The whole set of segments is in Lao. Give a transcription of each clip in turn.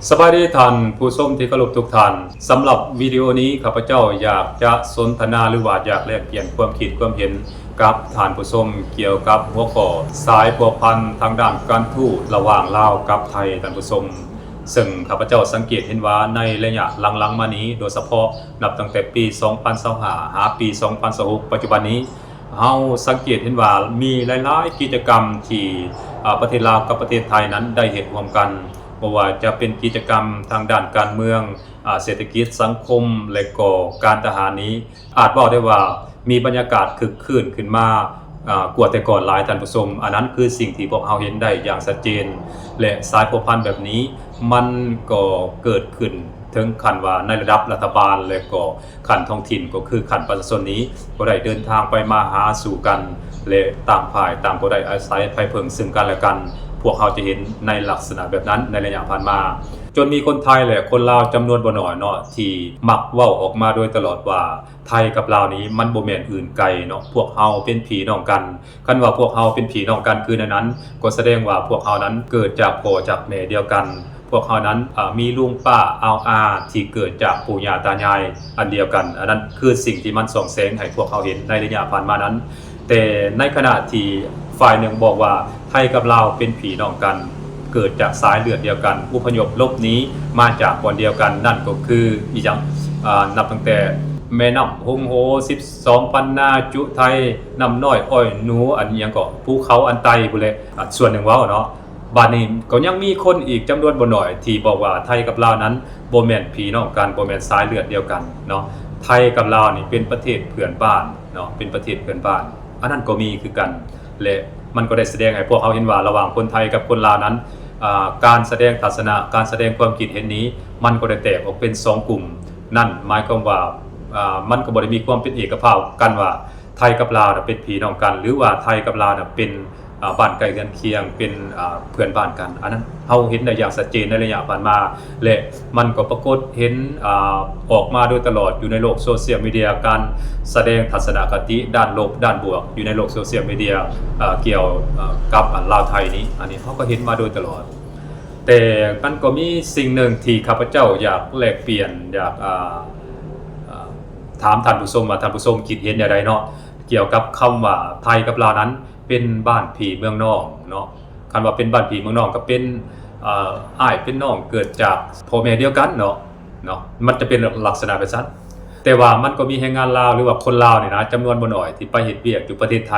ສະບາຍດີທ່ານຜູ້ຊົມທີ່ເຄົາລົບທຸກທ່ານ. ສຳລັບວິດີໂອນີ້ ຂ້າພະເຈົ້າຢາກຈະສົນທະນາ ຫຼືວ່າຢາກແລກປ່ຽນຄວາມຄິດຄວາມເຫັນກັບທ່ານຜູ້ຊົມ ກ່ຽວກັບຫົວຂໍ້ສາຍພົວພັນທາງດ້ານການທູດລະຫວ່າງລາວກັບໄທ ທ່ານຜູ້ຊົມ. ເຊິ່ງຂ້າພະເຈົ້າສັງເກດເຫັນວ່າໃນໄລຍະຫຼັງໆມານີ້ ໂດຍສະເພາະນັບຕັ້ງແຕ່ປີສອງພັນຊາວຫ້າ ຫາປີສອງພັນຊາວຫົກ ປັດຈຸບັນນີ້ ເຮົາສັງເກດເຫັນວ່າມີຫຼາຍໆກິດຈະກຳທີ່ ອາ ປະເທດລາວກັບປະເທດໄທນັ້ນໄດ້ເຮັດຮ່ວມກັນ, ບໍ່ວ່າຈະເປັນກິດຈະກຳທາງດ້ານການເມືອງ, ອາ ເສດຖະກິດ, ສັງຄົມ ແລະ ກໍການທະຫານນີ້ ອາດເວົ້າໄດ້ວ່າມີບັນຍາກາດຄຶກຄື້ນຂຶ້ນມາ ອາ ກວ່າແຕ່ກ່ອນຫຼາຍ, ທ່ານຜູ້ຊົມ. ອັນນັ້ນຄືສິ່ງທີ່ພວກເຮົາເຫັນໄດ້ຢ່າງຊັດເຈນ ແລະ ສາຍພົວພັນແບບນີ້ ມັນກໍເກີດຂຶ້ນເຖິງຂັ້ນວ່າໃນລະດັບລັດຖະບານ ແລະ ກໍ ຂັ້ນທ້ອງຖິ່ນ ກໍຄືຂັ້ນປະຊາຊົນນີ້ ກໍໄດ້ເດີນທາງໄປມາຫາສູ່ກັນ ແລະ ຕ່າງຝ່າຍຕ່າງກໍໄດ້ອາໄສໄພເພິ່ງຊຶ່ງກັນແລະກັນ. ພວກເຮົາຈະເຫັນໃນລັກສະນະແບບນັ້ນໃນໄລຍະຜ່ານມາ, ຈົນມີຄົນໄທ ແລະ ຄົນລາວຈຳນວນບໍ່ໜ້ອຍເນາະ ທີ່ມັກເວົ້າອອກມາໂດຍຕະຫຼອດວ່າ ໄທກັບລາວນີ້ມັນບໍ່ແມ່ນອື່ນໄກເນາະ, ພວກເຮົາເປັນພີ່ນ້ອງກັນ. ຄັນວ່າພວກເຮົາເປັນພີ່ນ້ອງກັນຄືແນວນັ້ນ ກໍສະແດງວ່າພວກເຮົານັ້ນເກີດຈາກພໍ່ຈາກແມ່ດຽວກັນ, ພວກເຮົານັ້ນ ເອີ ມີລຸງປ້າອາວອາທີ່ເກີດຈາກປູ່ຍ່າຕາຍາຍອັນດຽວກັນ. ອັນນັ້ນຄືສິ່ງທີ່ມັນສ່ອງແສງໃຫ້ພວກເຮົາເຫັນໃນໄລຍະຜ່ານມານັ້ນ. ແຕ່ໃນຂະນະທີ່ຝ່າຍໜຶ່ງບອກວ່າໄທກັບລາວເປັນພີ່ນ້ອງກັນ, ເກີດຈາກສາຍເລືອດດຽວກັນ, ອົບພະຍົບຫຼົບໜີມາຈາກບ່ອນດຽວກັນ, ນັ້ນກໍຄືອີ່ຫຍັງ ອາ ນັບຕັ້ງແຕ່ແມ່ນ້ຳຫົງໂຫ, ສິບສອງພັນນາຈຸໄທ, ນ້ຳນ້ອຍອ້ອຍໜູ, ອັນອີ່ຫຍັງກໍ ພູເຂົາອັນໄຕພຸ້ນແຫຼະ, ອາ ສ່ວນໜຶ່ງເວົ້າເນາະ. ບາດນີ້ກໍຍັງມີຄົນອີກຈຳນວນບໍ່ໜ້ອຍທີ່ບອກວ່າໄທກັບລາວນັ້ນບໍ່ແມ່ນພີ່ນ້ອງກັນ, ບໍ່ແມ່ນສາຍເລືອດດຽວກັນເນາະ. ໄທກັບລາວນີ້ເປັນປະເທດເພື່ອນບ້ານເນາະ, ເປັນປະເທດເພື່ອນບ້ານ, ອັນນັ້ນກໍມີຄືກັນ. ແລະ ມັນກໍໄດ້ສະແດງໃຫ້ພວກເຮົາເຫັນວ່າລະຫວ່າງຄົນໄທກັບຄົນລາວນັ້ນ ອາ ການສະແດງທັດສະນະ, ການສະແດງຄວາມຄິດເຫັນນີ້ ມັນກໍໄດ້ແຕກອອກເປັນສອງກຸ່ມ. ນັ້ນໝາຍຄວາມວ່າ ອາ ມັນກໍບໍ່ໄດ້ມີຄວາມເປັນເອກະພາບກັນວ່າ ໄທກັບລາວນະເປັນພີ່ນ້ອງກັນ ຫຼືວ່າໄທກັບລາວນະເປັນ ອາ ບ້ານໃກ້ເຮືອນຄຽງ, ເປັນ ອາ ເພື່ອນບ້ານກັນ. ອັນນັ້ນເຮົາເຫັນໄດ້ຢ່າງຊັດເຈນໃນໄລຍະຜ່ານມາ ແລະ ມັນກໍປາກົດເຫັນ ອາ ອອກມາໂດຍຕະຫຼອດຢູ່ໃນໂລກໂຊຊຽວມີເດຍ, ການສະແດງທັດສະນະຄະຕິດ້ານລົບ, ດ້ານບວກ ຢູ່ໃນໂລກໂຊຊຽວມີເດຍ ອາ ກ່ຽວ ອາ ກັບ ອາ ລາວໄທນີ້. ອັນນີ້ເຮົາກໍເຫັນມາໂດຍຕະຫຼອດ. ແຕ່ມັນກໍມີສິ່ງໜຶ່ງທີ່ຂ້າພະເຈົ້າຢາກແລກປ່ຽນ, ຢາກ ອາ ອາ ຖາມທ່ານຜູ້ຊົມວ່າທ່ານຜູ້ຊົມຄິດເຫັນແນວໃດເນາະ ກ່ຽວກັບຄຳວ່າໄທກັບລາວນັ້ນ ເປັນບ້ານພີ່ເມືອງນ້ອງເນາະ. ຄັນວ່າເປັນບ້ານພີ່ເມືອງນ້ອງກໍເປັນ ເອີ ອ້າຍເປັນນ້ອງເກີດຈາກພໍ່ແມ່ດຽວກັນເນາະ, ເນາະ ມັນຈະເປັນລັກສະນະແບບຊັ້ນ. ແຕ່ວ່າມັນກໍມີແຮງງານລາວ ຫຼືວ່າຄົນລາວນີ້ນະ ຈຳນວນບໍ່ໜ້ອຍທີ່ໄປເຮັດວຽກຢູ່ປະເທດໄທ,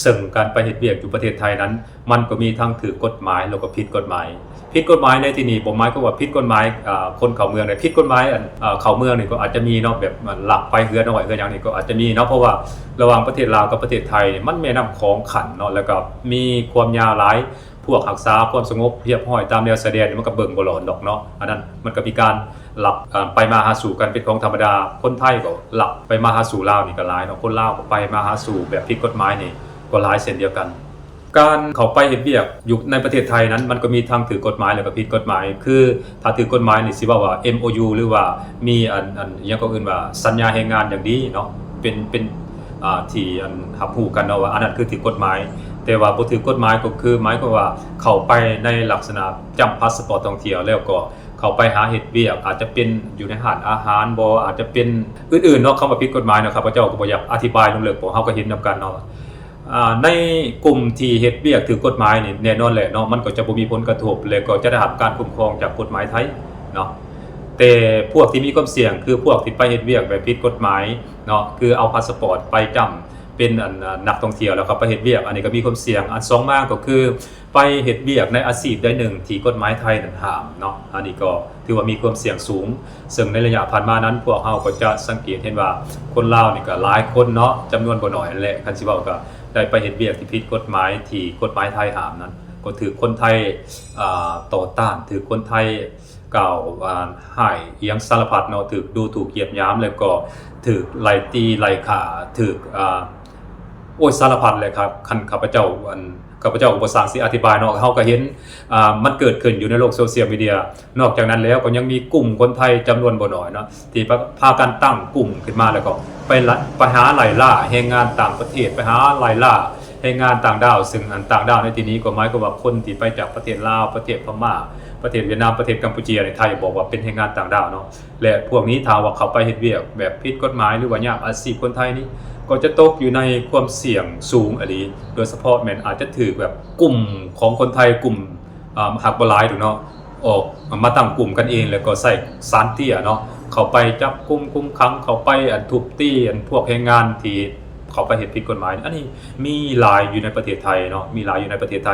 ເຊິ່ງການໄປເຮັດວຽກຢູ່ປະເທດໄທນັ້ນ ມັນກໍມີທັງຖືກກົດໝາຍ ແລ້ວກໍຜິດກົດໝາຍ. ຜິດກົດໝາຍໃນທີ່ນີ້ບໍ່ໝາຍຄວາມວ່າຜິດກົດໝາຍ ເອີ ຄົນເຂົ້າເມືອງໃດ, ຜິດກົດໝາຍ ອັນ ເອີ ເຂົ້າເມືອງນີ້ກໍອາດຈະມີເນາະ, ແບບລັກໄປເຮືອນ້ອຍເຮືອຫຍັງນີ້ກໍອາດຈະມີເນາະ, ເພາະວ່າລະຫວ່າງປະເທດລາວກັບປະເທດໄທນີ້ ມັນແມ່ນ້ຳຂອງຂັ້ນເນາະ, ແລ້ວກໍມີຄວາມຍາວຫຼາຍ. ພວກຮັກສາຄວາມສະຫງົບຮຽບຮ້ອຍຕາມແນວຊາຍແດນນີ້ ມັນກໍເບິ່ງບໍ່ຫຼອດດອກເນາະ. ອັນນັ້ນມັນກໍມີການລັກ ເອີ ໄປມາຫາສູ່ກັນເປັນຂອງທຳມະດາ, ຄົນໄທກໍລັກໄປມາຫາສູ່ລາວນີ້ກໍຫຼາຍເນາະ, ຄົນລາວກໍໄປມາຫາສູ່ແບບຜິດກົດໝາຍນີ້ກໍຫຼາຍເຊັ່ນດຽວກັນ. ການເຂົ້າໄປເຮັດວຽກຢູ່ໃນປະເທດໄທນັ້ນ ມັນກໍມີທັງຖືກກົດໝາຍ ແລ້ວກໍຜິດກົດໝາຍ. ຄືຖ້າຖືກກົດໝາຍນີ້ ຊິເວົ້າວ່າ ເອັມໂອຢູ ຫຼືວ່າມີອັນ ອັນ ອີ່ຫຍັງເຂົາເອີ້ນວ່າສັນຍາແຮງງານຢ່າງດີເນາະ, ເປັນ ເປັນ ອາ ທີ່ອັນຮັບຮູ້ກັນເນາະວ່າ ອັນນັ້ນຄືຖືກກົດໝາຍ. ແຕ່ວ່າບໍ່ຖືກກົດໝາຍກໍຄືໝາຍຄວາມວ່າເຂົ້າໄປໃນລັກສະນະຈ້ຳພາສະປອດທ່ອງທ່ຽວ ແລ້ວກໍເຂົ້າໄປຫາເຮັດວຽກ, ອາດຈະເປັນຢູ່ໃນຮ້ານອາຫານບໍ, ອາດຈະເປັນອື່ນໆເນາະ. ຄຳວ່າຜິດກົດໝາຍນະ ຂ້າພະເຈົ້າກໍບໍ່ຢາກອະທິບາຍລົງເລິກ, ເພາະເຮົາກໍເຫັນນຳກັນເນາະ. ອາ ໃນກຸ່ມທີ່ເຮັດວຽກຖືກກົດໝາຍນີ້ ແນ່ນອນແຫຼະເນາະ, ມັນກໍຈະບໍ່ມີຜົນກະທົບ ແລະ ກໍຈະໄດ້ຮັບການຄຸ້ມຄອງຈາກກົດໝາຍໄທເນາະ. ແຕ່ພວກທີ່ມີຄວາມສ່ຽງ ຄືພວກທີ່ໄປເຮັດວຽກແບບຜິດກົດໝາຍເນາະ, ຄືເອົາພາສະປອດໄປຈ້ຳເປັນ ອັນ ອາ ນັກທ່ອງທ່ຽວ ແລ້ວກໍໄປເຮັດວຽກ, ອັນນີ້ກໍມີຄວາມສ່ຽງ. ອັນສອງມາກໍຄືໄປເຮັດວຽກໃນອາຊີບໃດໜຶ່ງທີ່ກົດໝາຍໄທນັ້ນຫ້າມເນາະ, ອັນນີ້ກໍຖືວ່າມີຄວາມສ່ຽງສູງ. ເຊິ່ງໃນໄລຍະຜ່ານມານັ້ນ ພວກເຮົາກໍຈະສັງເກດເຫັນວ່າຄົນລາວນີ້ກໍຫຼາຍຄົນເນາະ, ຈຳນວນບໍ່ໜ້ອຍແຫຼະ, ຄັນຊິເວົ້າກໍ ໄດ້ໄປເຮັດວຽກທີ່ຜິດກົດໝາຍ ທີ່ກົດໝາຍໄທຫ້າມນັ້ນ ກໍຖືກຄົນໄທ ອາ ຕໍ່ຕ້ານ, ຖືກຄົນໄທກ່າວ ອາ ຮ້າຍອີ່ຫຍັງສາລະພັດເນາະ, ຖືກດູຖູກຢຽບຫຍາມ ແລ້ວກໍຖືກໄລ່ຕີໄລ່ຂ້າ, ຖືກ ອາ ໂອ້ຍ ສາລະພັດແຫຼະຄັບ. ຄັນຂ້າພະເຈົ້າ ອັນ ຂ້າພະເຈົ້າກໍບໍ່ຊ່າງຊິອະທິບາຍເນາະ, ເຮົາກໍເຫັນ ອາ ມັນເກີດຂຶ້ນຢູ່ໃນໂລກໂຊຊຽວມີເດຍ. ນອກຈາກນັ້ນແລ້ວ ກໍຍັງມີກຸ່ມຄົນໄທຈຳນວນບໍ່ໜ້ອຍເນາະ ທີ່ພາ ພາກັນຕັ້ງກຸ່ມຂຶ້ນມາ ແລ້ວກໍໄປລະ ໄປຫາໄລ່ລ່າແຮງງານຕ່າງປະເທດ, ໄປຫາໄລ່ລ່າ ແຮງງານຕ່າງດ້າວ ຊຶ່ງອັນຕ່າງດ້າວໃນທີ່ນີ້ກໍໝາຍຄວາມວ່າຄົນທີ່ໄປຈາກປະເທດລາວ, ປະເທດພະມ້າ, ປະເທດຫວຽດນາມ, ປະເທດກຳປູເຈຍ ໃນໄທບອກວ່າເປັນແຮງງານຕ່າງດ້າວເນາະ ແລະພວກນີ້ຖ້າວ່າເຂົາໄປເຮັດວຽກແບບຜິດກົດໝາຍ ຫຼືວ່າຍາມອາຊີບຄົນໄທນີ້ ກໍຈະຕົກຢູ່ໃນຄວາມສ່ຽງສູງອີ່ຫຼີ ໂດຍສະເພາະແມ່ນອາດຈະຖືກແບບກຸ່ມຂອງຄົນໄທກຸ່ມ ອາ ຫາກບໍ່ຫຼາຍດອກເນາະ ອອກມາຕັ້ງກຸ່ມກັນເອງ ແລ້ວກໍໃຊ້ສານເຕ້ຍເນາະ ເຂົ້າໄປຈັບກຸມຄຸມຂັງ ເຂົ້າໄປອັນທຸບຕີອັນພວກແຮງງານທີ່ເຂົ້າໄປເຮັດຜິດກົດໝາຍ ອັນນີ້ມີຫຼາຍຢູ່ໃນປະເທດໄທເນາະ ມີຫຼາຍຢູ່ໃນປະເທດໄທ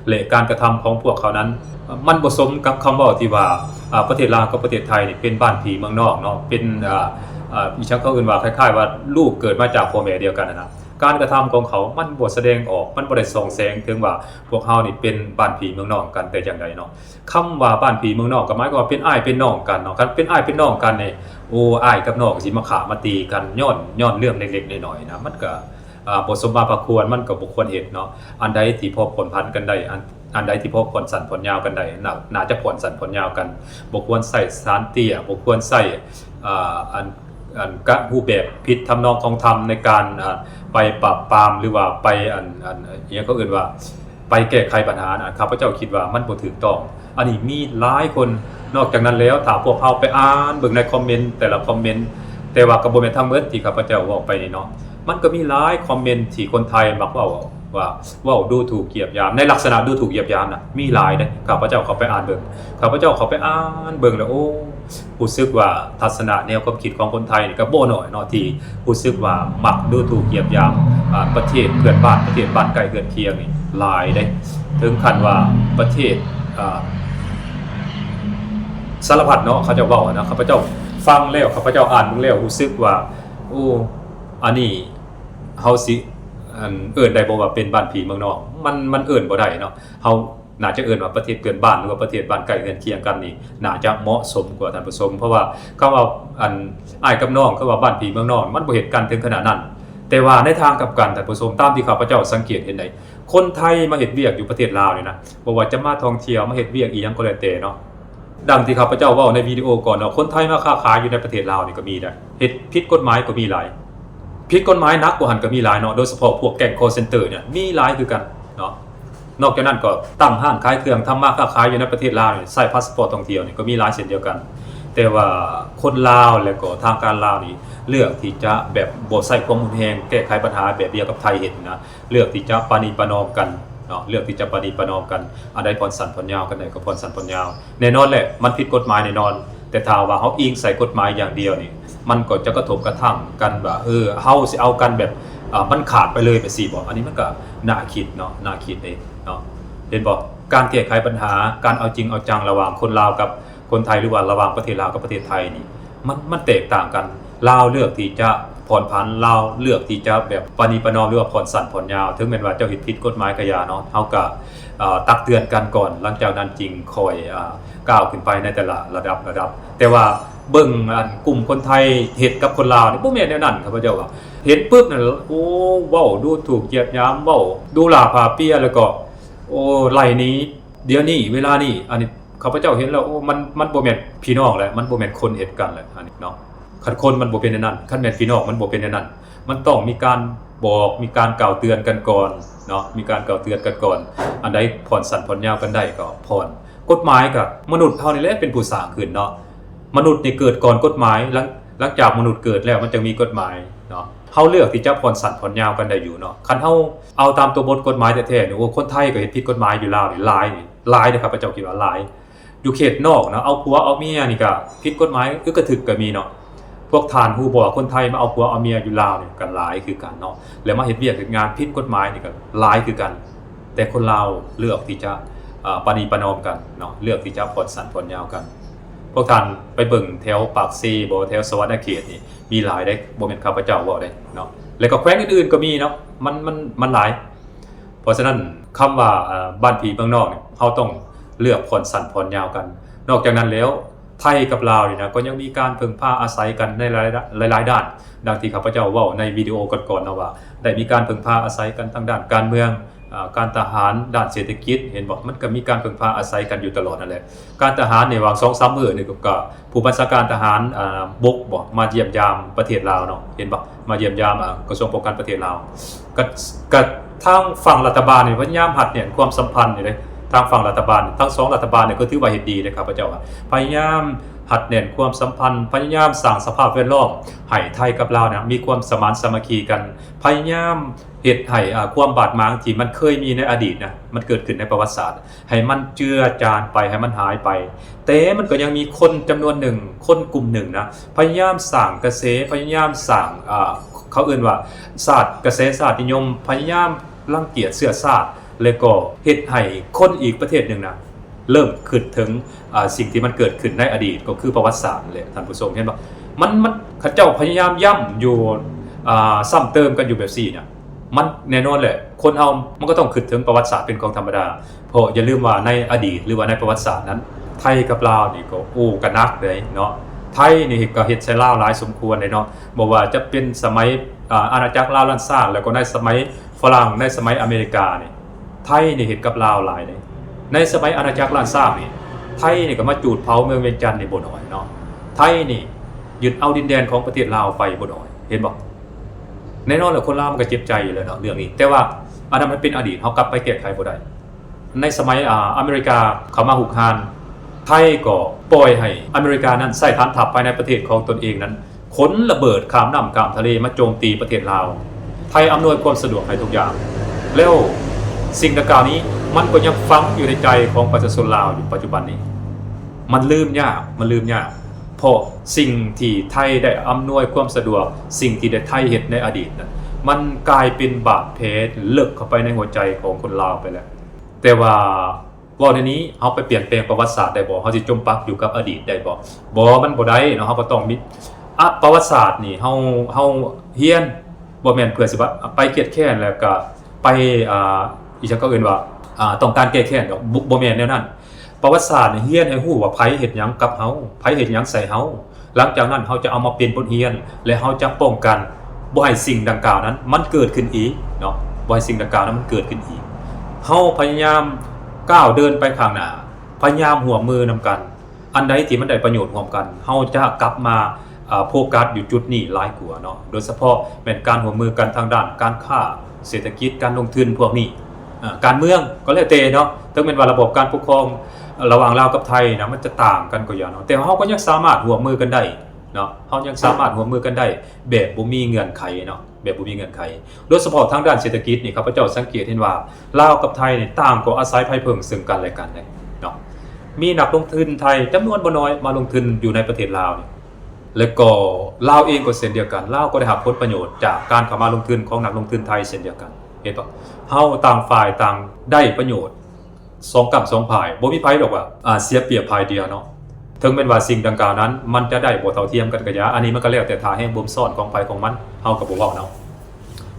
ແລະການກະທຳຂອງພວກເຂົານັ້ນ ມັນບໍ່ສົມກັບຄຳເວົ້າທີ່ວ່າ ອາ ປະເທດລາວກັບປະເທດໄທນີ້ເປັນບ້ານພີ່ເມືອງນ້ອງເນາະ ເປັນ ອາ ອາ ອີ່ຫຍັງເຂົາເອີ້ນວ່າ ຄ້າຍໆວ່າລູກເກີດມາຈາກພໍ່ແມ່ດຽວກັນຫັ້ນນະ ການກະທຳຂອງເຂົາມັນບໍ່ສະແດງອອກ ມັນບໍ່ໄດ້ສ່ອງແສງເຖິງວ່າພວກເຮົານີ້ເປັນບ້ານພີ່ເມືອງນ້ອງກັນແຕ່ຢ່າງໃດເນາະ. ຄຳວ່າບ້ານພີ່ເມືອງນ້ອງກໍໝາຍຄວາມວ່າເປັນອ້າຍເປັນນ້ອງກັນເນາະ ຄັນເປັນອ້າຍເປັນນ້ອງກັນນີ້ ໂອ້ ອ້າຍກັບນ້ອງຊິມາຂ້າມາຕີກັນຍ້ອນ ຍ້ອນເລື່ອງເລັກໆນ້ອຍໆນະ ມັນກໍ ອາ ບໍ່ສົມມາພາຄວນ ມັນກໍບໍ່ຄວນເຮັດເນາະ ອັນໃດທີ່ພໍຜ່ອນຜັນກັນໄດ້ ອັນ ອັນໃດທີ່ພໍຜ່ອນສັ້ນຜ່ອນຍາວກັນໄດ້ ໜ້າ ໜ້າຈະຜ່ອນສັ້ນຜ່ອນຍາວກັນ ບໍ່ຄວນໃຊ້ສານເຕ້ຍ ບໍ່ຄວນໃຊ້ ອາ ອັນ ອັນກະ ຮູບແບບຜິດທຳນອງຂອງທຳໃນການ ອາ ໄປປາບປາມ ຫຼືວ່າໄປ ອັນ ອັນ ອີ່ຫຍັງເຂົາເອີ້ນວ່າ ໄປແກ້ໄຂບັນຫານະ ຂ້າພະເຈົ້າຄິດວ່າມັນບໍ່ຖືກຕ້ອງ ອັນນີ້ມີຫຼາຍຄົນ. ນອກຈາກນັ້ນແລ້ວ ຖ້າພວກເຮົາໄປອ່ານເບິ່ງໃນຄອມເມັນແຕ່ລະຄອມເມັນ ແຕ່ວ່າກໍບໍ່ແມ່ນທັງໝົດທີ່ຂ້າພະເຈົ້າເວົ້າໄປນີ້ເນາະ ມັນກໍມີຫຼາຍຄອມເມັນທີ່ຄົນໄທມັກເວົ້າວ່າ ເວົ້າດູຖູກຢຽບຢາມ ໃນລັກສະນະດູຖູກຢຽບຢາມນະ ມີຫຼາຍເດ້. ຂ້າພະເຈົ້າເຂົ້າໄປອ່ານເບິ່ງ ຂ້າພະເຈົ້າເຂົ້າໄປອ່ານເບິ່ງແລ້ວ ໂອ້ ຮູ້ສຶກວ່າທັດສະນະແນວຄວາມຄິດຂອງຄົນໄທນີ້ກໍບໍ່ໜ້ອຍເນາະ ທີ່ຮູ້ສຶກວ່າມັກດູຖູກຢຽບຢາມ ອາ ປະເທດເພື່ອນບ້ານ ປະເທດບ້ານໃກ້ເຮືອນຄຽງນີ້ຫຼາຍເດ້ ເຖິງຂັ້ນວ່າປະເທດ ອາ ສາລະພັດເນາະ ເຂົາເຈົ້າເວົ້ານະ ຂ້າພະເຈົ້າຟັງແລ້ວ ຂ້າພະເຈົ້າອ່ານເບິ່ງແລ້ວ ຮູ້ສຶກວ່າ ໂອ້ ອັນນີ້ເຮົາຊິ ອັນ ເອີ້ນໄດ້ບໍ່ວ່າເປັນບ້ານພີ່ເມືອງນ້ອງ ມັນ ມັນເອີ້ນບໍ່ໄດ້ເນາະ ເຮົາໜ້າຈະເອີ້ນວ່າປະເທດເພື່ອນບ້ານ ຫຼືວ່າປະເທດບ້ານໃກ້ເຮືອນຄຽງກັນນີ້ ໜ້າຈະເໝາະສົມກວ່າທ່ານຜູ້ຊົມ ເພາະວ່າຄຳວ່າ ອັນ ອ້າຍກັບນ້ອງ ຄືວ່າບ້ານພີ່ເມືອງນ້ອງ ມັນບໍ່ເຮັດກັນເຖິງຂະໜາດນັ້ນ. ແຕ່ວ່າໃນທາງກັບກັນທ່ານຜູ້ຊົມ ຕາມທີ່ຂ້າພະເຈົ້າສັງເກດເຫັນໄດ້ ຄົນໄທມາເຮັດວຽກຢູ່ປະເທດລາວນີ້ນະ ບໍ່ວ່າຈະມາທ່ອງທ່ຽວ ມາເຮັດວຽກອີ່ຫຍັງກໍແລ້ວແຕ່ເນາະ ດັ່ງທີ່ຂ້າພະເຈົ້າເວົ້າໃນວິດີໂອກ່ອນເນາະ ຄົນໄທມາຄ້າຂາຍຢູ່ໃນປະເທດລາວນີ້ກໍມີໄດ໋ ເຮັດຜິດກົດໝາຍກໍມີຫຼາຍ ຜິດກົດໝາຍໜັກກວ່າຫັ້ນກໍມີຫຼາຍເນາະ ໂດຍສະເພາະພວກແກ້ງຄໍເຊັນເຕີນີ້ມີຫຼາຍຄືກັນເນາະ. ນອກຈາກນັ້ນກໍຕັ້ງຮ້ານຂາຍເຄື່ອງ ທຳມາຄ້າຂາຍຢູ່ໃນປະເທດລາວນີ້ ໃຊ້ພາສປອດທ່ອງທ່ຽວນີ້ກໍມີຫຼາຍເຊັ່ນດຽວກັນ ແຕ່ວ່າຄົນລາວ ແລະກໍທາງການລາວນີ້ ເລືອກທີ່ຈະແບບບໍ່ໃຊ້ຄວາມຮຸນແຮງ ແກ້ໄຂບັນຫາແບບດຽວກັບໄທເຮັດນະ ເລືອກທີ່ຈະປະນີປະນອມກັນເນາະ ເລືອກທີ່ຈະປະນີປະນອມກັນ ອັນໃດຜ່ອນສັ້ນຜ່ອນຍາວກັນໄດ້ກໍຜ່ອນສັ້ນຜ່ອນຍາວ. ແນ່ນອນແຫຼະ ມັນຜິດກົດໝາຍແນ່ນອນ ແຕ່ຖ້າວ່າເຮົາອີງໃສ່ກົດໝາຍຢ່າງດຽວນີ້ ມັນກໍຈະກະທົບກະທັ່ງກັນວ່າ ເອີ ເຮົາຊິເອົາກັນແບບ ອາ ມັນຂາດໄປເລີຍແບບຊີ້ບໍ? ອັນນີ້ມັນກໍໜ້າຄິດເນາະ ໜ້າຄິດເດ້ເນາະ ເຫັນບໍ່? ການແກ້ໄຂບັນຫາ ການເອົາຈິງເອົາຈັງລະຫວ່າງຄົນລາວກັບຄົນໄທ ຫຼືວ່າລະຫວ່າງປະເທດລາວກັບປະເທດໄທນີ້ ມັນ ມັນແຕກຕ່າງກັນ. ລາວເລືອກທີ່ຈະຜ່ອນຜັນ ລາວເລືອກທີ່ຈະແບບປະນີປະນອມ ຫຼືວ່າຜ່ອນສັ້ນຜ່ອນຍາວ ເຖິງແມ່ນວ່າເຈົ້າເຮັດຜິດກົດໝາຍກະຢ່າເນາະ ເຮົາກະ ເອີ ຕັກເຕືອນກັນກ່ອນ ຫຼັງຈາກນັ້ນຈຶ່ງຄ່ອຍ ອາ ກ້າວຂຶ້ນໄປໃນແຕ່ລະລະດັບ ລະດັບ. ແຕ່ວ່າເບິ່ງ ອັນ ກຸ່ມຄົນໄທເຮັດກັບຄົນລາວນີ້ ບໍ່ແມ່ນແນວນັ້ນ ຂ້າພະເຈົ້າວ່າ ເຫັນປຶບນັ້ນ ໂອ້ ເວົ້າດູຖູກຢຽບຢາມ ເວົ້າດູຫຼ້າພາເປຍ ແລ້ວກໍ ໂອ້ ໄລ່ໜີ ດຽວນີ້ ເວລານີ້ ອັນນີ້ ຂ້າພະເຈົ້າເຫັນແລ້ວ ໂອ້ ມັນ ມັນບໍ່ແມ່ນພີ່ນ້ອງແຫຼະ ມັນບໍ່ແມ່ນຄົນເຮັດກັນແຫຼະ ອັນນີ້ເນາະ. ຄັນຄົນມັນບໍ່ເປັນແນວນັ້ນ ຄັນແມ່ນພີ່ນ້ອງມັນບໍ່ເປັນແນວນັ້ນ ມັນຕ້ອງມີການບອກ ມີການກ່າວເຕືອນກັນກ່ອນເນາະ ມີການກ່າວເຕືອນກັນກ່ອນ. ອັນໃດຜ່ອນສັ້ນຜ່ອນຍາວກັນໄດ້ກໍຜ່ອນ. ກົດໝາຍກໍມະນຸດເຮົານີ້ແຫຼະເປັນຜູ້ສ້າງຂຶ້ນເນາະ ມະນຸດນີ້ເກີດກ່ອນກົດໝາຍ ຫຼັງ ຫຼັງຈາກມະນຸດເກີດແລ້ວມັນຈຶ່ງມີກົດໝາຍເນາະ. ເຮົາເລືອກທີ່ຈະຜ່ອນສັ້ນຜ່ອນຍາວກັນໄດ້ຢູ່ເນາະ. ຄັນເຮົາເອົາຕາມຕົວບົດກົດໝາຍແທ້ໆນີ້ ໂອ້ ຄົນໄທກໍເຮັດຜິດກົດໝາຍຢູ່ລາວນີ້ຫຼາຍ ຫຼາຍເດ້ ຂ້າພະເຈົ້າຄິດວ່າຫຼາຍ. ຢູ່ເຂດນອກນະ ເອົາຜົວເອົາເມຍນີ້ກະຜິດກົດໝາຍ ອຶກກະທຶກກະມີເນາະ. ພວກທ່ານຮູ້ບໍ່ວ່າຄົນໄທມາເອົາຜົວເອົາເມຍຢູ່ລາວນີ້ກະຫຼາຍຄືກັນເນາະ ແລະມາເຮັດວຽກເຮັດງານຜິດກົດໝາຍນີ້ກະຫຼາຍຄືກັນ. ແຕ່ຄົນລາວເລືອກທີ່ຈະ ອາ ປະນີປະນອມກັນເນາະ ເລືອກທີ່ຈະຜ່ອນສັ້ນຜ່ອນຍາວກັນ. ພວກທ່ານໄປເບິ່ງແຖວປາກເຊບໍ ແຖວສະຫວັນນະເຂດນີ້ມີຫຼາຍເດ້ ບໍ່ແມ່ນຂ້າພະເຈົ້າເວົ້າເດ້ເນາະ ແລະກໍແຂວງອື່ນໆກໍມີເນາະ ມັນ ມັນ ມັນຫຼາຍ. ເພາະສະນັ້ນ ຄຳວ່າ ອາ ບ້ານພີ່ເມືອງນ້ອງນີ້ ເຮົາຕ້ອງເລືອກຜ່ອນສັ້ນຜ່ອນຍາວກັນ. ນອກຈາກນັ້ນແລ້ວ ໄທກັບລາວນີ້ນະ ກໍຍັງມີການເພິ່ງພາອາໄສກັນໃນຫຼາຍໆ ຫຼາຍໆດ້ານ ດັ່ງທີ່ຂ້າພະເຈົ້າເວົ້າໃນວິດີໂອກ່ອນໆເນາະວ່າ ໄດ້ມີການເພິ່ງພາອາໄສກັນທາງດ້ານການເມືອງ ອ່າ ການທະຫານ ດ້ານເສດຖະກິດ ເຫັນບໍ່? ມັນກໍມີການເພິ່ງພາອາໄສກັນຢູ່ຕະຫຼອດນັ້ນແຫຼະ. ການທະຫານໃນຫວ່າງສອງສາມມື້ນີ້ກໍ ກໍຜູ້ບັນຊາການທະຫານ ອ່າ ບົກບໍ ມາຢ້ຽມຢາມປະເທດລາວເນາະ ເຫັນບໍ່? ມາຢ້ຽມຢາມ ອ່າ ກະຊວງປ້ອງກັນປະເທດລາວ. ກະ ກະທາງຝັ່ງລັດຖະບານນີ້ພະຍາຍາມຮັດແໜ້ນຄວາມສຳພັນຢູ່ເດ້. ທາງຝັ່ງລັດຖະບານ ທັງສອງລັດຖະບານນີ້ກໍຖືວ່າເຮັດດີເດ້ ຂ້າພະເຈົ້າວ່າ ພະຍາຍາມຮັດແໜ້ນຄວາມສຳພັນ, ພະຍາຍາມສ້າງສະພາບແວດລ້ອມໃຫ້ໄທກັບລາວນະ ມີຄວາມສະໝານສາມັກຄີກັນ, ພະຍາຍາມ ເຮັດໃຫ້ ອ່າ ຄວາມບາດໝາງທີ່ມັນເຄີຍມີໃນອະດີດນະ ມັນເກີດຂຶ້ນໃນປະຫວັດສາດ ໃຫ້ມັນເຈືອຈາງໄປ ໃຫ້ມັນຫາຍໄປ. ແຕ່ມັນກໍຍັງມີຄົນຈຳນວນໜຶ່ງ ຄົນກຸ່ມໜຶ່ງນະ ພະຍາຍາມສ້າງກະແສ ພະຍາຍາມສ້າງ ອ່າ ເຂົາເອີ້ນວ່າຊາດ ກະແສຊາດນິຍົມ ພະຍາຍາມລັງກຽດເຊື້ອຊາດ ແລະກໍເຮັດໃຫ້ຄົນອີກປະເທດໜຶ່ງນະ ເລີ່ມຄິດເຖິງ ອ່າ ສິ່ງທີ່ມັນເກີດຂຶ້ນໃນອະດີດ ກໍຄືປະຫວັດສາດນັ້ນແຫຼະ ທ່ານຜູ້ຊົມ ເຫັນບໍ່? ມັນ ມັນ ເຂົາເຈົ້າພະຍາຍາມຢ້ຳຢູ່ ອ່າ ຊ້ຳເຕີມກັນຢູ່ແບບຊີ້ນະ ມັນແນ່ນອນແຫຼະ ຄົນເຮົາມັນກໍຕ້ອງຄິດເຖິງປະຫວັດສາດເປັນຂອງທຳມະດາ ເພາະຢ່າລືມວ່າໃນອະດີດ ຫຼືວ່າໃນປະຫວັດສາດນັ້ນ ໄທກັບລາວນີ້ກໍ ໂອ້ ກໍໜັກເດ້ເນາະ. ໄທນີ້ກໍເຮັດໃສ່ລາວຫຼາຍສົມຄວນເດ້ເນາະ ບໍ່ວ່າຈະເປັນສະໄໝ ອ່າ ອານາຈັກລາວລ້ານຊ້າງ ແລ້ວກໍໃນສະໄໝຝຣັ່ງ ໃນສະໄໝອາເມລິການີ້ ໄທນີ້ເຮັດກັບລາວຫຼາຍເດ້. ໃນສະໄໝອານາຈັກລ້ານຊ້າງນີ້ ໄທນີ້ກໍມາຈູດເຜົາເມືອງວຽງຈັນນີ້ບໍ່ໜ້ອຍເນາະ. ໄທນີ້ຍຶດເອົາດິນແດນຂອງປະເທດລາວໄປບໍ່ໜ້ອຍ ເຫັນບໍ່? ແນ່ນອນແຫຼະ ຄົນລາວມັນກໍເຈັບໃຈຢູ່ແລ້ວເນາະເລື່ອງນີ້ ແຕ່ວ່າອັນນັ້ນມັນເປັນອະດີດ ເຮົາກັບໄປແກ້ໄຂບໍ່ໄດ້. ໃນສະໄໝ ອາ ອາເມລິກາເຂົ້າມາຮຸກຮານ ໄທກໍປ່ອຍໃຫ້ອາເມລິການັ້ນໃຊ້ຖານທັບພາຍໃນປະເທດຂອງຕົນເອງນັ້ນ ຂົນລະເບີດຂ້າມນ້ຳຂ້າມທະເລມາໂຈມຕີປະເທດລາວ. ໄທອຳນວຍຄວາມສະດວກໃຫ້ທຸກຢ່າງ ແລ້ວສິ່ງດັ່ງກ່າວນີ້ ມັນກໍຍັງຝັງຢູ່ໃນໃຈຂອງປະຊາຊົນລາວຢູ່ປັດຈຸບັນນີ້. ມັນລືມຍາກ ມັນລືມຍາກ ເພາະສິ່ງທີ່ໄທໄດ້ອຳນວຍຄວາມສະດວກ ສິ່ງທີ່ໄດ້ໄທເຮັດໃນອະດີດນັ້ນ ມັນກາຍເປັນບາດແຜເລິກເຂົ້າໄປໃນຫົວໃຈຂອງຄົນລາວໄປແລ້ວ. ແຕ່ວ່າ ເວົ້າແນວນີ້ ເຮົາໄປປ່ຽນແປງປະຫວັດສາດໄດ້ບໍ່? ເຮົາຊິຈົມປັກຢູ່ກັບອະດີດໄດ້ບໍ່? ບໍ່ ມັນບໍ່ໄດ້ເນາະ. ເຮົາກໍຕ້ອງມີ ອະ ປະຫວັດສາດນີ້ ເຮົາ ເຮົາຮຽນ ບໍ່ແມ່ນເພື່ອຊິວ່າໄປຄຽດແຄ້ນ ແລ້ວກະໄປ ອ່າ ອີ່ຫຍັງເຂົາເອີ້ນວ່າ ອ່າ ຕ້ອງການແກ້ແຄ້ນດອກ ບໍ່ ບໍ່ແມ່ນແນວນັ້ນ. ປະຫວັດສາດນີ້ ຮຽນໃຫ້ຮູ້ວ່າໃຜເຮັດຫຍັງກັບເຮົາ ໃຜເຮັດຫຍັງໃສ່ເຮົາ. ຫຼັງຈາກນັ້ນເຮົາຈະເອົາມາເປັນບົດຮຽນ ແລະ ເຮົາຈະປ້ອງກັນບໍ່ໃຫ້ສິ່ງດັ່ງກ່າວນັ້ນມັນເກີດຂຶ້ນອີກເນາະ ບໍ່ໃຫ້ສິ່ງດັ່ງກ່າວນັ້ນມັນເກີດຂຶ້ນອີກ. ເຮົາພະຍາຍາມກ້າວເດີນໄປຂ້າງໜ້າ ພະຍາຍາມຮ່ວມມືນຳກັນ ອັນໃດທີ່ມັນໄດ້ປະໂຫຍດຮ່ວມກັນ ເຮົາຈະກັບມາ ເອີ ໂຟກັສຢູ່ຈຸດນີ້ຫຼາຍກວ່າເນາະ ໂດຍສະເພາະແມ່ນການຮ່ວມມືກັນທາງດ້ານການຄ້າ ເສດຖະກິດ ການລົງທຶນພວກນີ້ ເອີ ການເມືອງກໍແລ້ວແຕ່ເນາະ ເຖິງແມ່ນວ່າລະບອບການປົກຄອງລະຫວ່າງລາວກັບໄທນະ ມັນຈະຕ່າງກັນກໍຢ່າເນາະ ແຕ່ເຮົາກໍຍັງສາມາດຮ່ວມມືກັນໄດ້ເນາະ ເຮົາຍັງສາມາດຮ່ວມມືກັນໄດ້ແບບບໍ່ມີເງື່ອນໄຂເນາະ ແບບບໍ່ມີເງື່ອນໄຂ. ໂດຍສະເພາະທາງດ້ານເສດຖະກິດນີ້ ຂ້າພະເຈົ້າສັງເກດເຫັນວ່າລາວກັບໄທນີ້ຕ່າງກໍອາໄສໄພເພິ່ງເຊິ່ງກັນແລະກັນເດ້ເນາະ ມີນັກລົງທຶນໄທຈຳນວນບໍ່ໜ້ອຍມາລົງທຶນຢູ່ໃນປະເທດລາວນີ້ ແລະກໍລາວເອງກໍເຊັ່ນດຽວກັນ ລາວກໍໄດ້ຮັບຜົນປະໂຫຍດຈາກການເຂົ້າມາລົງທຶນຂອງນັກລົງທຶນໄທເຊັ່ນດຽວກັນ ເຫັນບໍ່? ເຮົາຕ່າງຝ່າຍຕ່າງໄດ້ປະໂຫຍດ ສອງກ້ຳສອງພາຍ ບໍ່ມີໃຜດອກວ່າ ອາ ເສຍປຽບຝ່າຍດຽວເນາະ ເຖິງແມ່ນວ່າສິ່ງດັ່ງກ່າວນັ້ນ ມັນຈະໄດ້ບໍ່ເທົ່າທຽມກັນກະຢ່າ ອັນນີ້ມັນກະແລ້ວແຕ່ທ່າແຮງບົ່ມຊ້ອນຂອງໃຜຂອງມັນ ເຮົາກະບໍ່ເວົ້າເນາະ.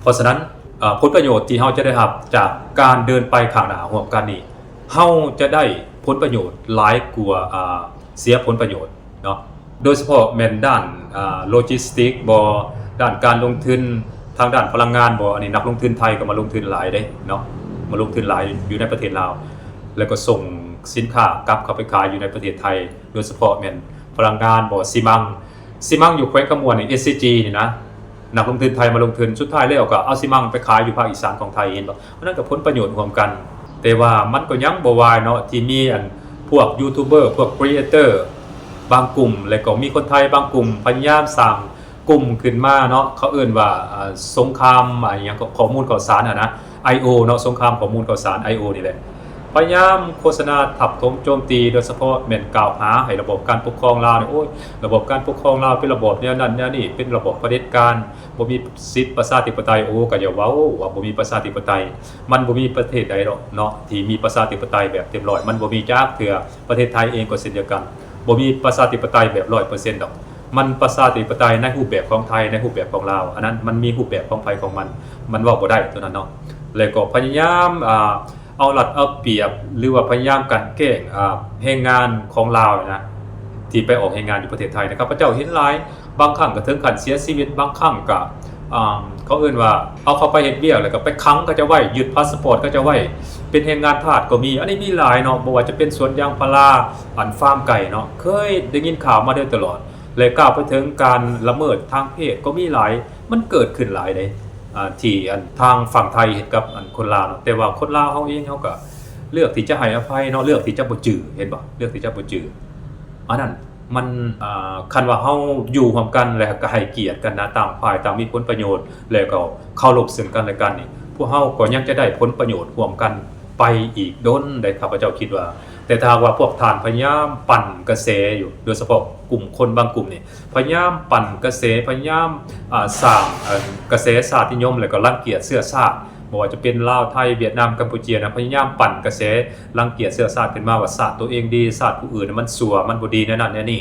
ເພາະສະນັ້ນ ເອີ ຜົນປະໂຫຍດທີ່ເຮົາຈະໄດ້ຮັບຈາກການເດີນໄປຂ້າງໜ້າຮ່ວມກັນນີ້ ເຮົາຈະໄດ້ຜົນປະໂຫຍດຫຼາຍກວ່າ ອາ ເສຍຜົນປະໂຫຍດເນາະ ໂດຍສະເພາະແມ່ນດ້ານ ອາ ໂລຈິສຕິກບໍ ດ້ານການລົງທຶນ ທາງດ້ານພະລັງງານບໍ ອັນນີ້ນັກລົງທຶນໄທກໍມາລົງທຶນຫຼາຍເດ້ເນາະ ມາລົງທຶນຫຼາຍຢູ່ໃນປະເທດລາວ ແລ້ວກໍສົ່ງສິນຄ້າກັບເຂົ້າໄປຂາຍຢູ່ໃນປະເທດໄທ ໂດຍສະເພາະແມ່ນພະລັງງານບໍ ຊີມັງ ຊີມັງຢູ່ແຂວງຄຳມ່ວນນີ້ ເອສຊີຈີ ນີ້ນະ ນັກລົງທຶນໄທມາລົງທຶນ ສຸດທ້າຍແລ້ວກໍເອົາຊີມັງໄປຂາຍຢູ່ພາກອີສານຂອງໄທ ເຫັນບໍ່? ອັນນັ້ນກໍຜົນປະໂຫຍດຮ່ວມກັນ ແຕ່ວ່າມັນກໍຍັງບໍ່ວາຍເນາະ ທີ່ມີອັນພວກຢູທູບເບີ ພວກຄຣີເອເຕີ ບາງກຸ່ມ ແລະກໍມີຄົນໄທບາງກຸ່ມພະຍາຍາມສ້າງກຸ່ມຂຶ້ນມາເນາະ ເຂົາເອີ້ນວ່າ ອາ ສົງຄາມ ອາ ຫຍັງ ຂໍ້ມູນຂ່າວສານຫັ້ນນະ ໄອໂອ ເນາະ ສົງຄາມຂໍ້ມູນຂ່າວສານ ໄອໂອ ນີ້ແຫຼະ ພະຍາຍາມໂຄສະນາທັບຖົມໂຈມຕີ ໂດຍສະເພາະແມ່ນກ່າວຫາໃຫ້ລະບອບການປົກຄອງລາວນີ້ ໂອ້ຍ ລະບອບການປົກຄອງລາວເປັນລະບອບແນວນັ້ນແນວນີ້ ເປັນລະບອບຜະເດັດການ ບໍ່ມີສິດປະຊາທິປະໄຕ. ໂອ້ ກໍຢ່າເວົ້າວ່າບໍ່ມີປະຊາທິປະໄຕ ມັນບໍ່ມີປະເທດໃດດອກເນາະ ທີ່ມີປະຊາທິປະໄຕແບບເຕັມຮ້ອຍ ມັນບໍ່ມີຈັກເທື່ອ. ປະເທດໄທເອງກໍເຊັ່ນດຽວກັນ ບໍ່ມີປະຊາທິປະໄຕແບບຮ້ອຍເປີເຊັນດອກ ມັນປະຊາທິປະໄຕໃນຮູບແບບຂອງໄທ ໃນຮູບແບບຂອງລາວ ອັນນັ້ນມັນມີຮູບແບບຂອງໃຜຂອງມັນ ມັນເວົ້າບໍ່ໄດ້ໂຕນັ້ນເນາະ ແລະກໍພະຍາຍາມ ອ່າ ເອົາລັດເອົາປຽບ ຫຼືວ່າພະຍາຍາມກັ່ນແກ້ງ ອາ ແຮງງານຂອງລາວນະ ທີ່ໄປອອກແຮງງານຢູ່ປະເທດໄທນະ ຂ້າພະເຈົ້າເຫັນຫຼາຍ ບາງຄັ້ງກໍເຖິງຂັ້ນເສຍຊີວິດ ບາງຄັ້ງກໍ ອາ ເຂົາເອີ້ນວ່າເອົາເຂົາໄປເຮັດວຽກ ແລ້ວກໍໄປຂັງເຂົາເຈົ້າໄວ້, ຍຶດພາສປອດເຂົາເຈົ້າໄວ້, ເປັນແຮງງານທາດກໍມີ. ອັນນີ້ມີຫຼາຍເນາະ, ບໍ່ວ່າຈະເປັນສວນຢາງພາລາ, ອັນ ຟາມໄກ່ເນາະ, ເຄີຍໄດ້ຍິນຂ່າວມາໂດຍຕະຫຼອດ ແລະ ກ່າວໄປເຖິງການລະເມີດທາງເພດກໍມີຫຼາຍ, ມັນເກີດຂຶ້ນຫຼາຍເດ້ ອາ ທີ່ອັນທາງຝັ່ງໄທເຮັດກັບອັນຄົນລາວເນາະ. ແຕ່ວ່າຄົນລາວເຮົາເອງ ເຮົາກໍເລືອກທີ່ຈະໃຫ້ອະໄພເນາະ, ເລືອກທີ່ຈະບໍ່ຈື່, ເຫັນບໍ່? ເລືອກທີ່ຈະບໍ່ຈື່. ອັນນັ້ນມັນ ອາ ຄັນວ່າເຮົາຢູ່ຮ່ວມກັນ ແລ້ວກໍໃຫ້ກຽດກັນນະ, ຕ່າງຝ່າຍຕ່າງມີຜົນປະໂຫຍດ ແລ້ວກໍເຄົາລົບເຊິ່ງກັນແລະກັນນີ້ ພວກເຮົາກໍຍັງຈະໄດ້ຜົນປະໂຫຍດຮ່ວມກັນໄປອີກດົນໄດ໋ ຂ້າພະເຈົ້າຄິດວ່າ. ແຕ່ຖ້າຫາກວ່າພວກທ່ານພະຍາຍາມປັ່ນກະແສຢູ່ ໂດຍສະເພາະກຸ່ມຄົນບາງກຸ່ມນີ້ ພະຍາຍາມປັ່ນກະແສ, ພະຍາຍາມ ອາ ສ້າງ ອາ ກະແສຊາດນິຍົມ ແລ້ວກໍລັງກຽດເຊື້ອຊາດ, ບໍ່ວ່າຈະເປັນລາວ, ໄທ, ຫວຽດນາມ, ກຳປູເຈຍນະ, ພະຍາຍາມປັ່ນກະແສລັງກຽດເຊື້ອຊາດຂຶ້ນມາວ່າຊາດຕົວເອງດີ, ຊາດຜູ້ອື່ນມັນຊົ່ວ, ມັນບໍ່ດີ ແນວນັ້ນແນວນີ້.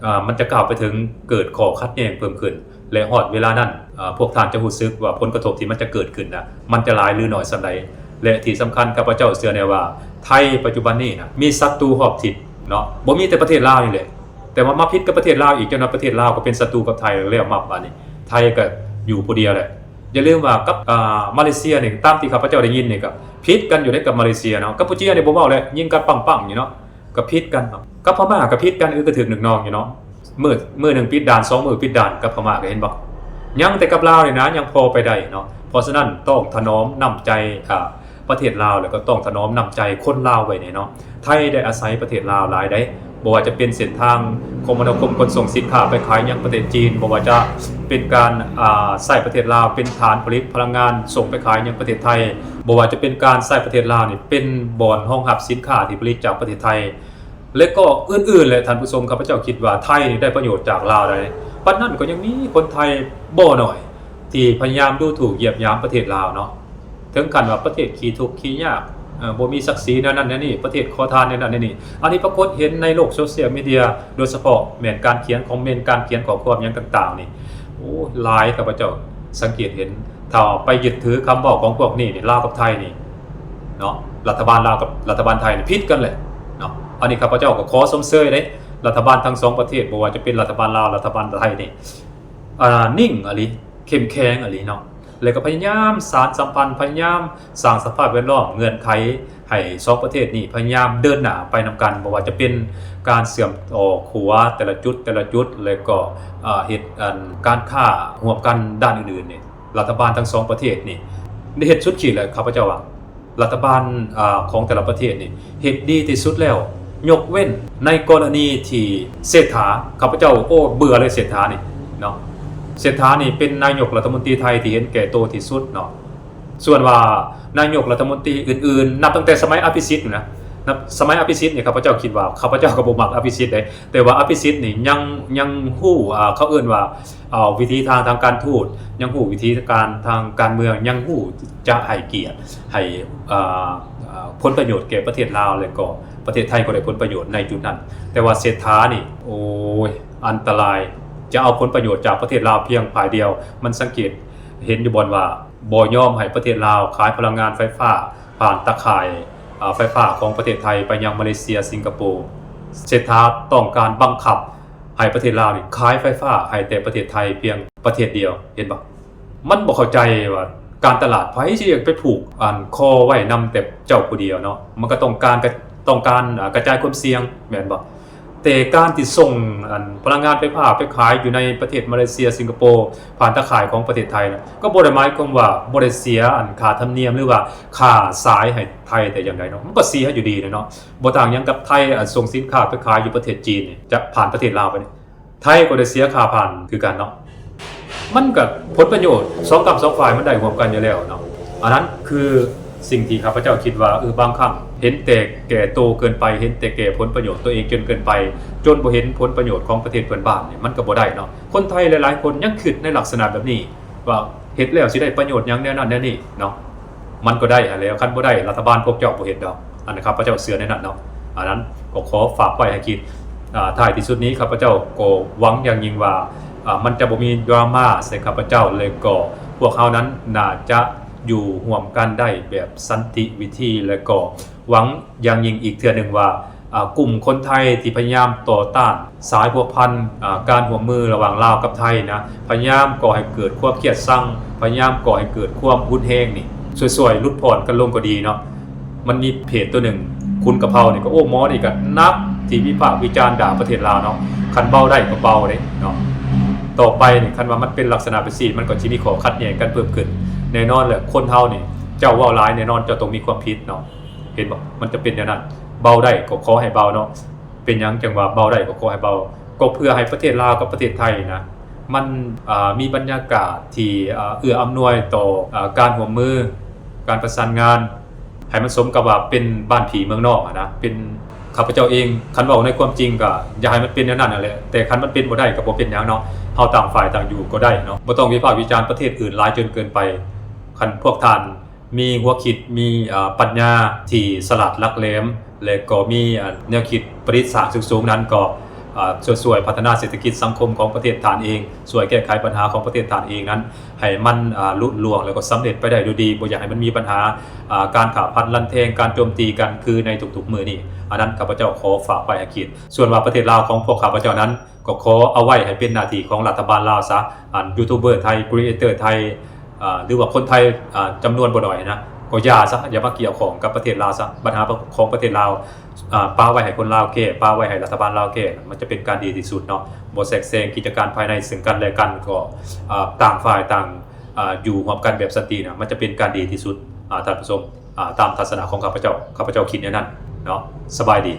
ອາ ມັນຈະກ້າວໄປເຖິງເກີດຂໍ້ຂັດແຍ່ງເພີ່ມຂຶ້ນ ແລະ ຮອດເວລານັ້ນ ອາ ພວກທ່ານຈະຮູ້ສຶກວ່າຜົນກະທົບທີ່ມັນຈະເກີດຂຶ້ນນະ ມັນຈະຫຼາຍຫຼືໜ້ອຍສ່ຳໃດ. ແລະ ທີ່ສຳຄັນ ຂ້າພະເຈົ້າເຊື່ອແນ່ວ່າ ໄທປັດຈຸບັນນີ້ນະ ມີສັດຕູຮອບທິດເນາະ, ບໍ່ມີແຕ່ປະເທດລາວນີ້ແຫຼະ, ແຕ່ວ່າມາຜິດກັບປະເທດລາວອີກ, ຈົນວ່າປະເທດລາວກໍເປັນສັດຕູກັບໄທແລ້ວ, ມັບບາດນີ້ ໄທກໍຢູ່ຜູ້ດຽວແຫຼະ. ຢ່າລືມວ່າກັບ ອາ ມາເລເຊຍນີ້ ຕາມທີ່ຂ້າພະເຈົ້າໄດ້ຍິນນີ້ ກໍຜິດກັນຢູ່ເດ້ກັບມາເລເຊຍເນາະ. ກຳປູເຈຍນີ້ບໍ່ເວົ້າແຫຼະ, ຍິງກັນປັ້ງໆຢູ່ເນາະ, ກໍຜິດກັນເນາະ. ກັບພະມ້າກໍຜິດກັນ, ເອີ ກໍຖືກນຶກນອງຢູ່ເນາະ. ມື້ ມື້ໜຶ່ງປິດດ່ານ, ສອງມື້ປິດດ່ານກັບພະມ້າ, ກໍເຫັນບໍ່? ຍັງແຕ່ກັບລາວນີ້ນະ ຍັງພໍໄປໄດ້ເນາະ. ເພາະສະນັ້ນ ຕ້ອງຖະໜອມນ້ຳໃຈ ອາ ປະເທດລາວ ແລ້ວກໍຕ້ອງຖະໜອມນ້ຳໃຈຄົນລາວໄວ້ແດ່ເນາະ. ໄທໄດ້ອາໄສປະເທດລາວຫຼາຍໃດ໋, ບໍ່ວ່າຈະເປັນເສັ້ນທາງຄົມມະນາຄົມຂົນສົ່ງສິນຄ້າໄປຂາຍຍັງປະເທດຈີນ, ບໍ່ວ່າຈະເປັນການ ອາ ໃຊ້ປະເທດລາວເປັນຖານຜະລິດພະລັງງານສົ່ງໄປຂາຍຍັງປະເທດໄທ, ບໍ່ວ່າຈະເປັນການໃຊ້ປະເທດລາວນີ້ເປັນບ່ອນຮອງຮັບສິນຄ້າທີ່ຜະລິດຈາກປະເທດໄທ ແລະ ກໍອື່ນໆແຫຼະທ່ານຜູ້ຊົມ. ຂ້າພະເຈົ້າຄິດວ່າໄທນີ້ໄດ້ປະໂຫຍດຈາກລາວໄດ໋. ປານນັ້ນກໍຍັງມີຄົນໄທບໍ່ໜ້ອຍທີ່ພະຍາຍາມດູຖູກຢຽບຫຍາມປະເທດລາວເນາະ, ເຖິງຂັ້ນວ່າປະເທດຂີ້ທຸກຂີ້ຍາກ, ເອີ ບໍ່ມີສັກສີແນວນັ້ນແນວນີ້, ປະເທດຂໍທານແນວນັ້ນແນວນີ້. ອັນນີ້ປາກົດເຫັນໃນໂລກໂຊຊຽວມີເດຍ ໂດຍສະເພາະແມ່ນການຂຽນຄອມເມັນ, ການຂຽນຂໍ້ຄວາມຫຍັງຕ່າງໆນີ້ ໂອ້ ຫຼາຍ. ຂ້າພະເຈົ້າສັງເກດເຫັນ ຖ້າໄປຍຶດຖືຄຳເວົ້າຂອງພວກນີ້ນີ້ ລາວກັບໄທນີ້ເນາະ, ລັດຖະບານລາວກັບລັດຖະບານໄທນີ້ຜິດກັນແຫຼະເນາະ. ອັນນີ້ຂ້າພະເຈົ້າກໍຂໍຊົມເຊີຍເດ້, ລັດຖະບານທັງສອງປະເທດ, ບໍ່ວ່າຈະເປັນລັດຖະບານລາວ, ລັດຖະບານໄທນີ້ ອ່າ ນິ່ງອີ່ຫຼີ, ເຂັ້ມແຂງອີ່ຫຼີເນາະ, ແລ້ວກໍພະຍາຍາມສານສຳພັນ, ພະຍາຍາມສ້າງສະພາບແວດລ້ອມ, ເງື່ອນໄຂໃຫ້ສອງປະເທດນີ້ພະຍາຍາມເດີນໜ້າໄປນຳກັນ, ບໍ່ວ່າຈະເປັນການເຊື່ອມຕໍ່ຂົວແຕ່ລະຈຸດ, ແຕ່ລະຈຸດ, ແລ້ວກໍ ເຮັດ ອັນ ການຄ້າຮ່ວມກັນດ້ານອື່ນໆນີ້ ລັດຖະບານທັງສອງປະເທດນີ້ໄດ້ເຮັດສຸດຂີດແລ້ວ. ຂ້າພະເຈົ້າວ່າ ລັດຖະບານ ອາ ຂອງແຕ່ລະປະເທດນີ້ເຮັດດີທີ່ສຸດແລ້ວ, ຍົກເວັ້ນໃນກໍລະນີທີ່ເສດຖາ, ຂ້າພະເຈົ້າ ໂອ້ ເບື່ອເລີຍເສດຖານີ້ເນາະ. ເສດຖານີ້ເປັນນາຍົກລັດຖະມົນຕີໄທທີ່ເຫັນແກ່ໂຕທີ່ສຸດເນາະ. ສ່ວນວ່ານາຍົກລັດຖະມົນຕີອື່ນໆ ນັບຕັ້ງແຕ່ສະໄໝອະພິສິດນະ, ນັບສະໄໝອະພິສິດນີ້ ຂ້າພະເຈົ້າຄິດວ່າ ຂ້າພະເຈົ້າກໍບໍ່ມັກອະພິສິດເດ້, ແຕ່ວ່າອະພິສິດນີ້ຍັງ ຍັງຮູ້ ອາ ເຂົາເອີ້ນວ່າ ເອົາ ວິທີທາງ ທາງການທູດ, ຍັງຮູ້ວິທີການທາງການເມືອງ, ຍັງຮູ້ຈະໃຫ້ກຽດ ໃຫ້ ເອີ ເອີ ຜົນປະໂຫຍດແກ່ປະເທດລາວ ແລະ ກໍປະເທດໄທກໍໄດ້ຜົນປະໂຫຍດໃນຈຸດນັ້ນ. ແຕ່ວ່າເສດຖານີ້ ໂອ້ຍ ອັນຕະລາຍ, ຈະເອົາຜົນປະໂຫຍດຈາກປະເທດລາວພຽງຝ່າຍດຽວ. ມັນສັງເກດເຫັນຢູ່ບ່ອນວ່າ ບໍ່ຍອມໃຫ້ປະເທດລາວຂາຍພະລັງງານໄຟຟ້າຜ່ານຕາຂ່າຍ ອາ ໄຟຟ້າຂອງປະເທດໄທໄປຍັງມາເລເຊຍ, ສິງກະໂປ. ເສດຖາຕ້ອງການບັງຄັບ ໃຫ້ປະເທດລາວນີ້ຂາຍໄຟຟ້າໃຫ້ແຕ່ປະເທດໄທພຽງປະເທດດຽວ. ເຫັນບໍ່? ມັນບໍ່ເຂົ້າໃຈວ່າການຕະຫຼາດ ໃຜຊິຢາກໄປຜູກ ອັນ ຄໍໄວ້ນຳແຕ່ເຈົ້າຜູ້ດຽວເນາະ. ມັນກໍຕ້ອງການ ຕ້ອງການ ອາ ກະຈາຍຄວາມສ່ຽງ ແມ່ນບໍ່? ແຕ່ການທີ່ສົ່ງ ອັນ ພະລັງງານໄຟຟ້າໄປຂາຍຢູ່ໃນປະເທດມາເລເຊຍ, ສິງກະໂປ ຜ່ານຕາຂ່າຍຂອງປະເທດໄທນະ ກໍບໍ່ໄດ້ໝາຍຄວາມວ່າບໍ່ໄດ້ເສຍ ອັນ ຄ່າທຳນຽມ ຫຼືວ່າຄ່າສາຍໃຫ້ໄທແຕ່ຢ່າງໃດເນາະ. ມັນກໍເສຍຢູ່ດີແຫຼະເນາະ. ບໍ່ຕ່າງຫຍັງກັບໄທ ອາ ສົ່ງສິນຄ້າໄປຂາຍຢູ່ປະເທດຈີນນີ້ ຈະຜ່ານປະເທດລາວໄປນີ້ ໄທກໍໄດ້ເສຍຄ່າຜ່ານຄືກັນເນາະ. ມັນກໍຜົນປະໂຫຍດສອງກ້ຳສອງຝ່າຍ ມັນໄດ້ຮ່ວມກັນຢູ່ແລ້ວເນາະ. ອັນນັ້ນຄືສິ່ງທີ່ຂ້າພະເຈົ້າຄິດວ່າ ເອີ ບາງຄັ້ງເຫັນແຕ່ແກ່ໂຕເກີນໄປ, ເຫັນແຕ່ແກ່ຜົນປະໂຫຍດຕົວເອງຈົນເກີນໄປ, ຈົນບໍ່ເຫັນຜົນປະໂຫຍດຂອງປະເທດເພື່ອນບ້ານນີ້ ມັນກໍບໍ່ໄດ້ເນາະ. ຄົນໄທຫຼາຍໆຄົນຍັງຄິດໃນລັກສະນະແບບນີ້ ວ່າເຮັດແລ້ວຊິໄດ້ປະໂຫຍດຫຍັງແນວນັ້ນແນວນີ້ເນາະ. ມັນກໍໄດ້ຫັ້ນແຫຼະ, ຄັນບໍ່ໄດ້ ລັດຖະບານພວກເຈົ້າບໍ່ເຮັດດອກ. ອັນນັ້ນ ຂ້າພະເຈົ້າເຊື່ອໃນນັ້ນເນາະ. ອັນນັ້ນກໍຂໍຝາກໄວ້ໃຫ້ຄິດ. ອາ ທ້າຍທີ່ສຸດນີ້ ຂ້າພະເຈົ້າກໍຫວັງຢ່າງຍິ່ງວ່າ ອາ ມັນຈະບໍ່ມີດຣາມາໃສ່ຂ້າພະເຈົ້າ, ແລະ ກໍພວກເຮົານັ້ນໜ້າຈະຢູ່ຮ່ວມກັນໄດ້ແບບສັນຕິວິທີ, ແລະ ກໍຫວັງຢ່າງຍິ່ງອີກເທື່ອໜຶ່ງວ່າ ອ່າ ກຸ່ມຄົນໄທທີ່ພະຍາຍາມຕໍ່ຕ້ານສາຍພົວພັນ ອ່າ ການຮ່ວມມືລະຫວ່າງລາວກັບໄທນະ ພະຍາຍາມກໍ່ໃຫ້ເກີດຄວາມຄຽດຊັງ ພະຍາຍາມກໍ່ໃຫ້ເກີດຄວາມຮຸນແຮງນີ້ ຊ່ວຍໆຫຼຸດຜ່ອນກັນລົງກໍດີເນາະ. ມັນມີເພຈຕົວໜຶ່ງ ຂຸນກະເພົານີ້ກໍ ໂອ້ ໝໍນີ້ກໍໜັກທີ່ວິພາກວິຈານດ່າປະເທດລາວເນາະ. ຄັນເບົາໄດ້ກໍເບົາເດ້ເນາະ. ຕໍ່ໄປນີ້ ຄັນວ່າມັນເປັນລັກສະນະແບບຊີ້ ມັນກໍຊິມີຂໍ້ຂັດແຍ່ງກັນເພີ່ມຂຶ້ນ. ແນ່ນອນແຫຼະ ຄົນເຮົານີ້ ເຈົ້າເວົ້າຫຼາຍ ແນ່ນອນເຈົ້າຕ້ອງມີຄວາມຜິດເນາະ. ເຫັນບໍ່? ມັນຈະເປັນແນວນັ້ນ. ເບົາໄດ້ກໍຂໍໃຫ້ເບົາເນາະ. ເປັນຫຍັງຈັ່ງວ່າເບົາໄດ້ກໍຂໍໃຫ້ເບົາ? ກໍເພື່ອໃຫ້ປະເທດລາວກັບປະເທດໄທນະ ມັນ ອ່າ ມີບັນຍາກາດທີ່ ອ່າ ເອື້ອອຳນວຍຕໍ່ ອ່າ ການຮ່ວມມື ການປະສານງານ ໃຫ້ມັນສົມກັບວ່າເປັນບ້ານພີ່ເມືອງນ້ອງຫັ້ນນະ. ເປັນ ຂ້າພະເຈົ້າເອງ ຄັນເວົ້າໃນຄວາມຈິງກໍຢາກໃຫ້ມັນເປັນແນວນັ້ນຫັ້ນແຫຼະ ແຕ່ຄັນມັນເປັນບໍ່ໄດ້ກໍບໍ່ເປັນຫຍັງເນາະ. ເຮົາຕ່າງຝ່າຍຕ່າງຢູ່ກໍໄດ້ເນາະ ບໍ່ຕ້ອງວິພາກວິຈານປະເທດອື່ນຫຼາຍຈົນເກີນໄປ. ຄັນພວກທ່ານ ມີຫົວຄິດ ມີ ເອີ ປັນຍາທີ່ສະຫຼາດຫຼັກແຫຼມ ແລະ ກໍມີ ເອີ ແນວຄິດປະດິດສ້າງສູງໆນັ້ນ ກໍ ເອີ ຊ່ວຍໆພັດທະນາເສດຖະກິດສັງຄົມຂອງປະເທດທ່ານເອງ, ຊ່ວຍແກ້ໄຂບັນຫາຂອງປະເທດທ່ານເອງນັ້ນ ໃຫ້ມັນ ເອີ ລຸລ່ວງ ແລ້ວກໍສຳເລັດໄປໄດ້ດ້ວຍດີ, ບໍ່ຢາກໃຫ້ມັນມີບັນຫາ ເອີ ການຂ້າຟັນລັນແທງ, ການໂຈມຕີກັນ ຄືໃນທຸກໆມື້ນີ້. ອັນນັ້ນຂ້າພະເຈົ້າຂໍຝາກໄວ້ໃຫ້ຄິດ. ສ່ວນວ່າປະເທດລາວຂອງພວກຂ້າພະເຈົ້ານັ້ນ ກໍຂໍເອົາໄວ້ໃຫ້ເປັນໜ້າທີ່ຂອງລັດຖະບານລາວຊະ. ອັນຢູທູບເບີໄທ, ຄຣີເອເຕີໄທ ອ່າ ຫຼືວ່າຄົນໄທ ອ່າ ຈຳນວນບໍ່ໜ້ອຍນະ ກໍຢ່າຊະ, ຢ່າມາກ່ຽວຂ້ອງກັບປະເທດລາວຊະ. ບັນຫາຂອງປະເທດລາວ ອ່າ ປະໄວ້ໃຫ້ຄົນລາວແກ້, ປະໄວ້ໃຫ້ລັດຖະບານລາວແກ້, ມັນຈະເປັນການດີທີ່ສຸດເນາະ. ບໍ່ແຊກແຊງກິດຈະການພາຍໃນເຊິ່ງກັນແລະກັນ, ກໍ ອ່າ ຕ່າງຝ່າຍຕ່າງ ອ່າ ຢູ່ຮ່ວມກັນແບບສັນຕິນະ, ມັນຈະເປັນການດີທີ່ສຸດ. ອ່າ ທ່ານຜູ້ຊົມ, ອ່າ ຕາມທັດສະນະຂອງຂ້າພະເຈົ້າ, ຂ້າພະເຈົ້າຄິດແນວນັ້ນເນາະ. ສະບາຍດີ.